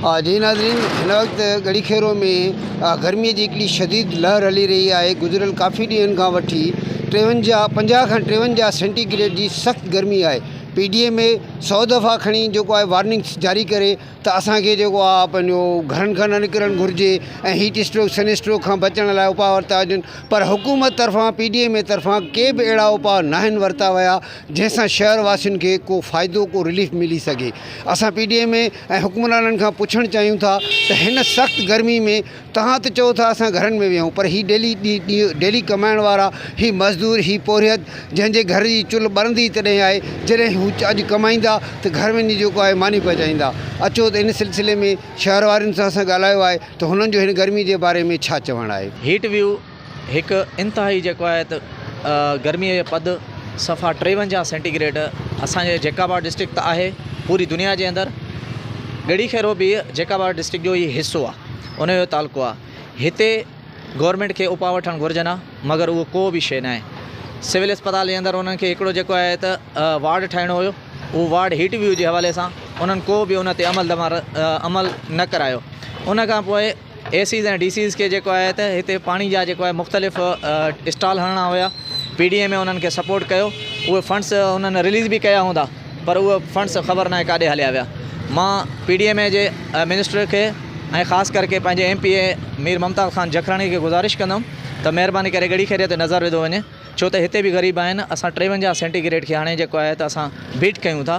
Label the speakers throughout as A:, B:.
A: جي ناظرين هن وقت ڳڙهي خيرو ۾ گرمي جي هڪڙي شديد لهر هلي رهي آهي گذريل ڪافي ڏينهن کان وٺي ٽيونجاهه پنجاهه کان ٽيونجاهه سينٽي گريڊ جي سخت گرمي آهي پي ڊي ايم اي سو دفعا کڻي جيڪو آهي وارننگس جاري ڪري ته اسان کي جيڪو آهي پنهنجو گهرن کان نه نڪرڻ گهرجي ۽ هيٽ اسٽروڪ سن اسٽروڪ کان بچڻ لاء اپاء ورتا وڃن پر حڪومت طرفان پي ڊي ايم اي طرفان ڪي به اهڙا اپاء ناهن ورتا ويا جنهن سان شهر واسين کي ڪو فائدو ڪو رليف ملي سگهي اسان پي ڊي ايم اي ۽ حڪمرانن کان پڇڻ چاهيون ٿا ته هن سخت گرمي ۾ توهان ته چئو ٿا اسان گهرن ۾ ويهون پر هي ڊيلي ڊيلي ڪمائڻ وارا هي مزدور هي پورهيت جنهن جي گهر جي چلهه ٻرندي ئي تڏهن آهي جڏهن هو اڄ ڪمائيندا ته گهر وڃي جيڪو آهي ماني پچائيندا اچو ته ان سلسلي ۾ شهر وارين سان اسان ڳالهايو آهي ته هنن جو هن گرمي جي باري ۾ ڇا چوڻ آهي.
B: هيٽ ويو هڪ انتهائي جيڪو آهي ته گرميء جو پد صفا 53 سينٽي گريڊ اسان جي جيڪب آباد ڊسٽرڪٽ ته آهي پوري دنيا جي اندر ڳڙهي خيرو به جيڪب آباد ڊسٽرڪٽ جو ئي حصو آهي ان جو تعلقو آهي هتي گورنمينٽ کي اپاء وٺڻ گهرجن ها مگر اهو ڪو به شيء ناهي سول اسپتال جي اندر انهن کي هڪڙو جيڪو آهي ته وارڊ ٺاهڻو هيو اهو وارڊ هيٽ ويو جي حوالي سان انهن ڪو به ان تي عمل عمل نه ڪرايو ان کان پوء اي سيز ۽ ڊي سيز کي جيڪو آهي ته هتي پاڻي جا جيڪو آهي مختلف اسٽال هڻڻا هيا پي ڊي ايم اي انهن کي سپورٽ ڪيو اهي فنڊس انهن رليز به ڪيا هوندا پر اهي فنڊس خبر ناهي ڪاڏي هليا ويا مان پي ڊي ايم اي جي منسٽر کي ۽ خاص ڪر ڪي پنهنجي M P A Mir Mumtaz Khan Jakhrani کي گذارش ڪندم ته مهرباني ڪري ڳڙهي خيري تي نظر وڌو وڃي ڇو ته هتي به غريب آهن اسان 53 سينٽي گريڊ کي هاڻي جيڪو آهي ته اسان بيٽ ڪيون ٿا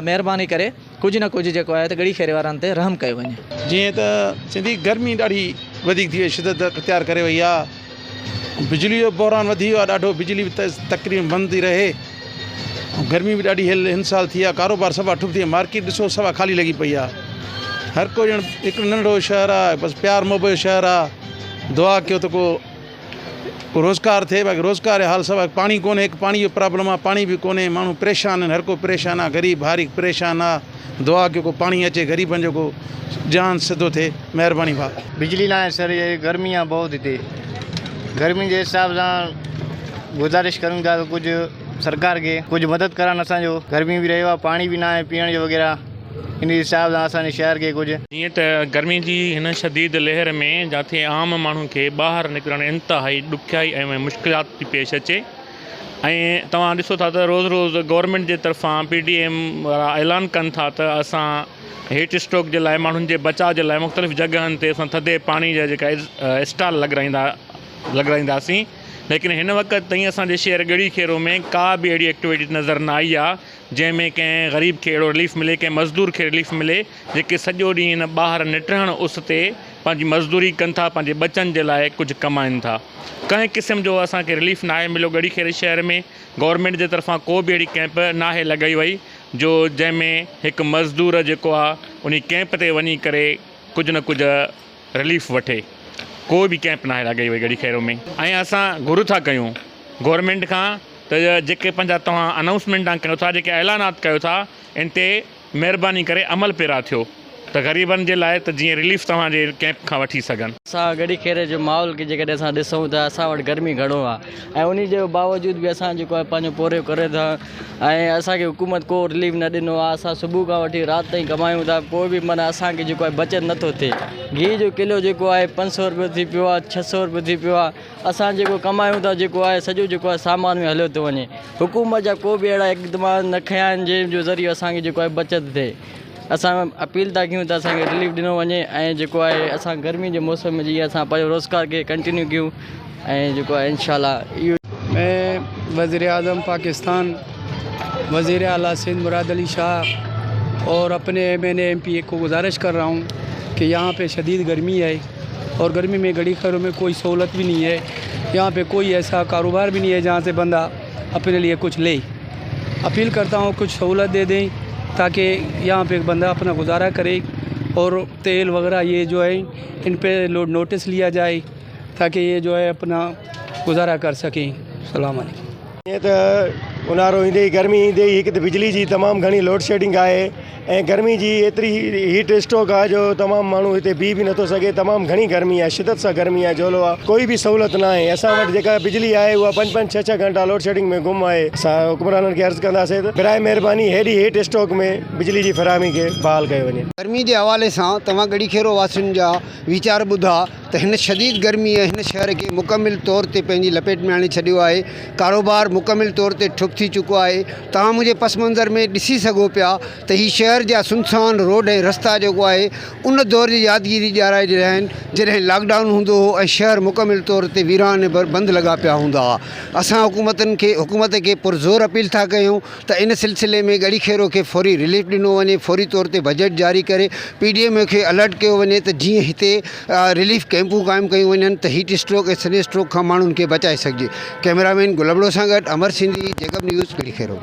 B: مهرباني ڪري ڪجهه نه ڪجهه جيڪو آهي ته ڳڙهي خيري وارن تي رحم ڪيو وڃي.
C: جيئن ته سنڌي گرمي ڏاڍي وڌيڪ ٿي وئي شدت اختيار ڪري وئي آ بجلي جو بحران وڌي ويو آ ڏاڍو بجلي به تقريبن بند ٿي رهي ۽ گرمي به ڏاڍي هيل هن سال ٿي آ ڪاروبار سڀ ٺپ ٿي ويا مارڪيٽ ڏسو سڀ خالي لڳي پئي آ هر ڪو ڄڻ هڪ ننڍڙو شهر آ بس پيار محبت جو شهر آ دعا ڪيو ته ڪو ڪو روزگار ٿئي باقي روزگار جو حال سوا پاڻي ڪونهي هڪ پاڻي جو پرابلم آ پاڻي به ڪونهي ماڻهو پريشان آهن هر ڪو پريشان آ غريب هاري پريشان آ دعا ڪيو ڪو پاڻي اچي غريبن جو ڪو جان سڌو ٿئي مهرباني ڀاء.
D: بجلي ناهي سر هي گرمي آ بهت هتي گرمي جي حساب سان گذارش ڪريون ٿا ته ڪجهه سرڪار کي ڪجهه مدد ڪرن اسان جو گرمي به رهيو آ پاڻي به ناهي پيئڻ جو وغيره. انهي حساب سان اسان جي شهر کي ڪجهه.
E: جيئن ته گرمي جي هن شديد لهر ۾ جاٿي عام ماڻهو کي ٻاهر نڪرڻ انتهائي ڏکيائي ۽ مشڪلات ٿي پيش اچي ۽ توهان ڏسو ٿا ته روز روز گورنمينٽ جي طرفان پي ڊي ايم وارا اعلان ڪن ٿا ته اسان هيٽ اسٽروڪ جي لاء ماڻهن جي بچاء جي لاء مختلف جڳهن تي اسان ٿڌي پاڻي جا جيڪا اسٽال لڳرائيندا لڳرائينداسين ليڪن هن وقت تائين اسان جي شهر ڳڙهي خيرو ۾ ڪا به اهڙي ايڪٽيوٽي نظر نه آئي آهي جنهن ۾ ڪنهن غريب کي اهڙو رليف ملي، ڪنهن مزدور کي رليف ملي، جيڪي سڄو ڏينهن هن ٻاهر نٽهڻ اس تي پنهنجي مزدوري ڪن ٿا، پنهنجي ٻچن جي لاء ڪجهه ڪمائن ٿا. ڪنهن قسم جو اسان کي رليف ناهي مليو ڳڙهي خيري شهر ۾ گورنمينٽ جي طرفان ڪو به اهڙي ڪئمپ ناهي لڳائي وئي جو جنهن ۾ هڪ مزدور جيڪو آ انهي ڪئمپ تي وڃي ڪري ڪجهه نه ڪجهه رليف وٺي. ڪو به ڪئمپ ناهي لڳائي وئي ڳڙهي خيرو ۾ ۽ اسان گهر ٿا ڪيون گورنمينٽ کان ته جيڪي پنهنجا توهان انائونسمينٽان ڪيو ٿا جيڪي اعلانات ڪيو ٿا ان تي مهرباني ڪري عمل پيرا ٿيو ته غريبن جي لاء ته جيئن رليف توهان جي ڪئمپ کان وٺي سگهن.
F: اسان ڳڙهي خيري جو ماحول کي جيڪڏهن اسان ڏسون ته اسان وٽ گرمي گهڻو آهي ۽ انهي جي باوجود به اسان جيڪو آهي پنهنجو پورهيو ڪري ٿا ۽ اسان کي حڪومت ڪو رليف نه ڏنو آهي اسان صبح کان وٺي رات تائين ڪمايون ٿا پوء به معنيٰ اسان کي جيڪو آهي بچت نٿو ٿئي گيهه جو ڪلو جيڪو آهي 500 روپيو ٿي پيو آهي 600 روپيو ٿي پيو آهي اسان جيڪو ڪمايون ٿا جيڪو آهي سڄو جيڪو آهي سامان ۾ هليو ٿو وڃي حڪومت جا ڪو به اهڙا اقدام نه کنيا آهن جنهن جو ذريعو اسان کي جيڪو آهي بچت ٿئي اسان اپيل ٿا ڪيون ته اسان کي رليف ڏنو وڃي ۽ جيڪو آهي اسان گرمي جي موسم ۾ جيئن اسان پنهنجو روزگار کي ڪنٽينيو ڪيون ۽ جيڪو آهي انشاء الله اهو
G: میں وزیر اعظم پاڪستان وزیر اعلیٰ سندھ مراد علی شاہ اور اپنے M N A M P A کو گزارش کر رہا ہوں کہ یہاں پہ شدید گرمی ہے اور گرمی میں گڑھی خیروں میں کوئی سہولت بھی نہیں ہے یہاں پہ کوئی ایسا کاروبار بھی نہیں ہے جہاں سے بندہ اپنے لیے کچھ لے اپیل کرتا ہوں کچھ سہولت دے دیں تاکہ یہاں پہ ایک بندہ اپنا گزارا کرے اور تیل وغیرہ یہ جو ہے ان پہ نوٹس لیا جائے تاکہ یہ جو ہے اپنا گزارا کر سکیں۔ السلام علیکم۔
H: جيئن ته اونهارو ايندي ئي گرمي ايندي ئي هڪ ته بجلي جي تمام گهڻي لوڊ شيڊنگ آهي ۽ گرمي جي ايتري هيٽ اسٽروڪ آهي جو تمام ماڻهو هتي بيهه به نٿو سگهي تمام گهڻي گرمي آهي شدت سان گرمي آهي جهولو آهي ڪوئي به سهولت نه آهي اسان وٽ جيڪا بجلي آهي اها پنج پنج ڇهه ڇهه گهنٽا لوڊ شيڊنگ ۾ گم آهي اسان حڪمرانن کي عرض ڪنداسين ته برائي مهرباني هيڏي هيٽ اسٽروڪ ۾ بجلي جي فراهمي کي بحال ڪيو وڃي.
A: گرمي جي حوالي سان توهان ڳڙهي خيرو واسين جا ويچار ٻڌا ته هن شديد گرميء هن شهر کي مڪمل طور تي پنهنجي لپيٽ ۾ آڻي ڇڏيو آهي، ڪاروبار مڪمل طور تي ٺپ ٿي چڪو آهي، توهان منهنجي پس منظر ۾ ڏسي سگهو پيا ته هي شهر جا سنسان روڊ ۽ رستا جيڪو آهي ان دور جي يادگيري ڏيارائي رهيا آهن جڏهن لاڪ ڊائون هوندو هو ۽ شهر مڪمل طور تي ويران ۽ بند لڳا پيا هوندا هئا، اسان حڪومتن کي حڪومت کي پرزور اپيل ٿا ڪيون ته ان سلسلي ۾ ڳڙهي خيرو کي فوري رليف ڏنو وڃي، فوري طور تي بجيٽ جاري ڪري پي ڊي ايم اي کي الرٽ ڪيو وڃي ته جيئن هتي رليف ڪئمپون قائم ڪيون وڃن ته هيٽ اسٽروڪ ۽ سن اسٽروڪ کان ماڻهن کي بچائي سگهجي. ڪئميرا مين گل ابڙو سان گڏ امر سنڌي، جيڪب نيوز، ڳڙهي خيرو.